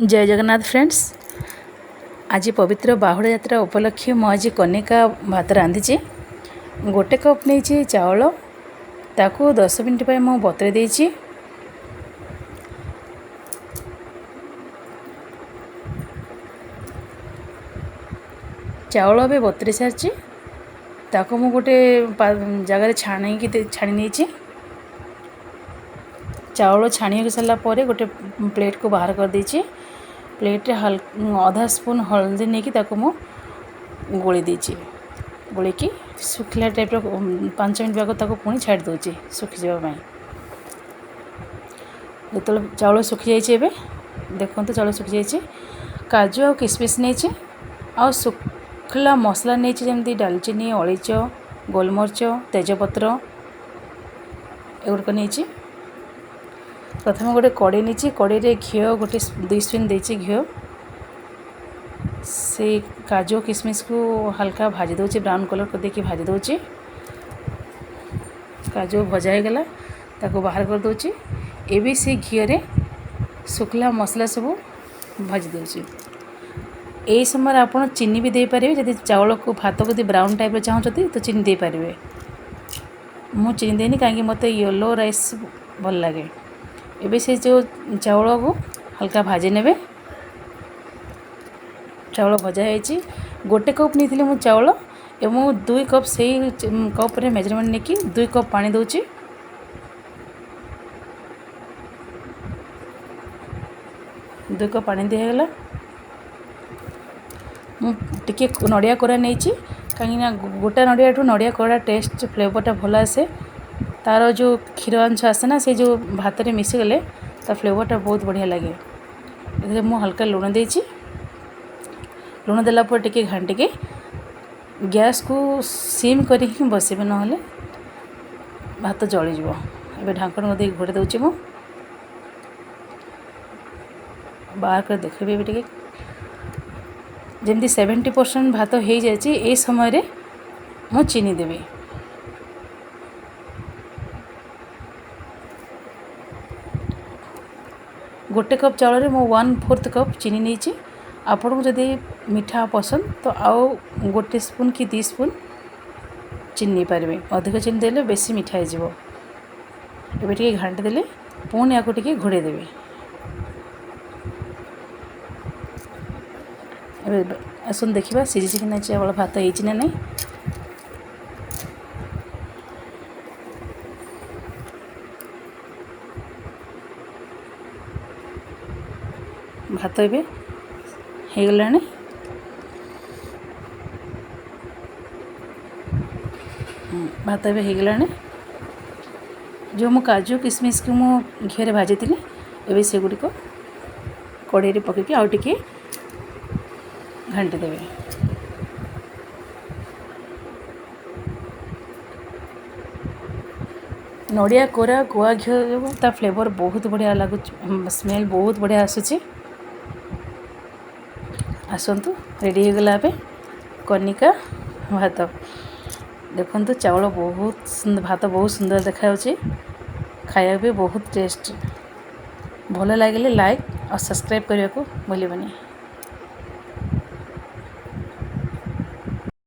ଜୟ Jagannath friends. ଆଜି ପବିତ୍ର ବାହୁଡ଼ା ଯାତ୍ରା ଉପଲକ୍ଷେ ମୁଁ ଆଜି କନିକା ଭାତ ରାନ୍ଧିଛି। ଗୋଟେ କପ୍ ନେଇଛି ଚାଉଳ, ତାକୁ 10 ମିନିଟ୍ ପାଇଁ ମୁଁ ବତୁରେଇ ଦେଇଛି। ଚାଉଳ ଏବେ ବତୁରେଇ ସାରିଛି, ତାକୁ ମୁଁ ଗୋଟେ ଜାଗାରେ ଛାଣିକି ଛାଣି ନେଇଛି। ଚାଉଳ ଛାଣି ସାରିଲା ପରେ ଗୋଟେ ପ୍ଲେଟ୍କୁ ବାହାର କରିଦେଇଛି। ପ୍ଲେଟ୍ରେ ଅଧା ସ୍ପୁନ୍ ହଳଦୀ ନେଇକି ତାକୁ ମୁଁ ଗୋଳେଇ ଦେଇଛି। ଗୋଳେଇକି ଶୁଖିଲା ଟାଇପ୍ର 5 ମିନିଟ୍ ପାଗ ତାକୁ ପୁଣି ଛାଡ଼ି ଦେଉଛି ଶୁଖିଯିବା ପାଇଁ। ଯେତେବେଳେ ଚାଉଳ ଶୁଖିଯାଇଛି, ଏବେ ଦେଖନ୍ତୁ ଚାଉଳ ଶୁଖିଯାଇଛି। କାଜୁ ଆଉ କିସମିସ୍ ନେଇଛି, ଆଉ ଶୁଖିଲା ମସଲା ନେଇଛି, ଯେମିତି ଡାଲଚିନି, ଅଳେଇଚ, ଗୋଲମରିଚ, ତେଜପତ୍ର ଏଗୁଡ଼ିକ ନେଇଛି। ପ୍ରଥମେ ଗୋଟେ କଡ଼େଇ ନେଇଛି, କଡ଼େଇରେ ଘିଅ ଗୋଟେ 2 ସ୍ପୁନ୍ ଦେଇଛି ଘିଅ। ସେଇ କାଜୁ କିସମିସ୍କୁ ହାଲକା ଭାଜି ଦେଉଛି, ବ୍ରାଉନ୍ କଲର୍ କରିଦେଇକି ଭାଜି ଦେଉଛି। କାଜୁ ଭଜା ହେଇଗଲା, ତାକୁ ବାହାର କରିଦେଉଛି। ଏବେ ସେ ଘିଅରେ ଶୁଖିଲା ମସଲା ସବୁ ଭାଜି ଦେଉଛି। ଏହି ସମୟରେ ଆପଣ ଚିନି ବି ଦେଇପାରିବେ। ଯଦି ଚାଉଳକୁ ଭାତକୁ ଯଦି ବ୍ରାଉନ୍ ଟାଇପ୍ର ଚାହୁଁଛନ୍ତି ତ ଚିନି ଦେଇପାରିବେ। ମୁଁ ଚିନି ଦେଇନି, କାହିଁକି ମୋତେ ୟେଲୋ ରାଇସ୍ ଭଲ ଲାଗେ। ଏବେ ସେ ଯେଉଁ ଚାଉଳକୁ ହାଲକା ଭାଜି ନେବେ। ଚାଉଳ ଭଜା ହେଇଛି। ଗୋଟେ କପ୍ ନେଇଥିଲି ମୁଁ ଚାଉଳ, ଏବଂ 2 କପ୍ ସେଇ କପ୍ରେ ମେଜରମେଣ୍ଟ ନେଇକି 2 କପ୍ ପାଣି ଦେଉଛି। 2 କପ୍ ପାଣି ଦିଆହେଇଗଲା। ମୁଁ ଟିକେ ନଡ଼ିଆ କୋରା ନେଇଛି, କାହିଁକିନା ଗୋଟା ନଡ଼ିଆଠୁ ନଡ଼ିଆ କୋରା ଟେଷ୍ଟ ଫ୍ଲେଭରଟା ଭଲ ଆସେ। ତା'ର ଯେଉଁ କ୍ଷୀର ଅଂଶ ଆସେ ନା, ସେ ଯେଉଁ ଭାତରେ ମିଶିଗଲେ ତା ଫ୍ଲେଭରଟା ବହୁତ ବଢ଼ିଆ ଲାଗେ। ଏଥିରେ ମୁଁ ହାଲକା ଲୁଣ ଦେଇଛି। ଲୁଣ ଦେଲା ପରେ ଟିକେ ଘାଣ୍ଟିକି ଗ୍ୟାସ୍କୁ ସିମ୍ କରିକି ହିଁ ବସିବେ, ନହେଲେ ଭାତ ଜଳିଯିବ। ଏବେ ଢାଙ୍କୁଣୀ ଦେଇକି ଘୋଡ଼େଇ ଦେଉଛି। ମୁଁ ବାହାର କରି ଦେଖିବି ଏବେ ଟିକେ ଯେମିତି 70% ଭାତ ହେଇଯାଇଛି। ଏଇ ସମୟରେ ମୁଁ ଚିନି ଦେବି। ଗୋଟେ କପ୍ ଚାଉଳରେ ମୁଁ 1/4 କପ୍ ଚିନି ନେଇଛି। ଆପଣଙ୍କୁ ଯଦି ମିଠା ପସନ୍ଦ ତ ଆଉ ଗୋଟେ ସ୍ପୁନ୍ କି 2 ସ୍ପୁନ୍ ଚିନି ନେଇପାରିବେ। ଅଧିକ ଚିନି ଦେଲେ ବେଶୀ ମିଠା ହେଇଯିବ। ଏବେ ଟିକେ ଘାଣ୍ଟି ଦେଲେ ପୁଣି ୟାକୁ ଟିକେ ଘୋଡ଼େଇ ଦେବି। ଏବେ ଆସନ୍ତୁ ଦେଖିବା ସିଝିଛି କି ନା, ଚାଉଳ ଭାତ ହେଇଛି ନା ନାହିଁ। ଭାତ ଏବେ ହେଇଗଲାଣି। ଭାତ ଏବେ ହେଇଗଲାଣି। ଯେଉଁ ମୁଁ କାଜୁ କିସମିସ୍କୁ ମୁଁ ଘିଅରେ ଭାଜିଥିଲି, ଏବେ ସେଗୁଡ଼ିକ କଡ଼େଇରେ ପକାଇକି ଆଉ ଟିକେ ଘାଣ୍ଟି ଦେବେ। ନଡ଼ିଆ କୋରା ଗୁଆ ଘିଅ ଯୋଗୁଁ ତା ଫ୍ଲେଭର୍ ବହୁତ ବଢ଼ିଆ ଲାଗୁଛି, ସ୍ମେଲ୍ ବହୁତ ବଢ଼ିଆ ଆସୁଛି। ଆସନ୍ତୁ, ରେଡ଼ି ହେଇଗଲା ଏବେ କନିକା ଭାତ। ଦେଖନ୍ତୁ, ଚାଉଳ ବହୁତ ଭାତ ବହୁତ ସୁନ୍ଦର ଦେଖାଯାଉଛି, ଖାଇବାକୁ ବି ବହୁତ ଟେଷ୍ଟ। ଭଲ ଲାଗିଲେ ଲାଇକ୍ ଆଉ ସବସ୍କ୍ରାଇବ୍ କରିବାକୁ ଭୁଲିବେନି।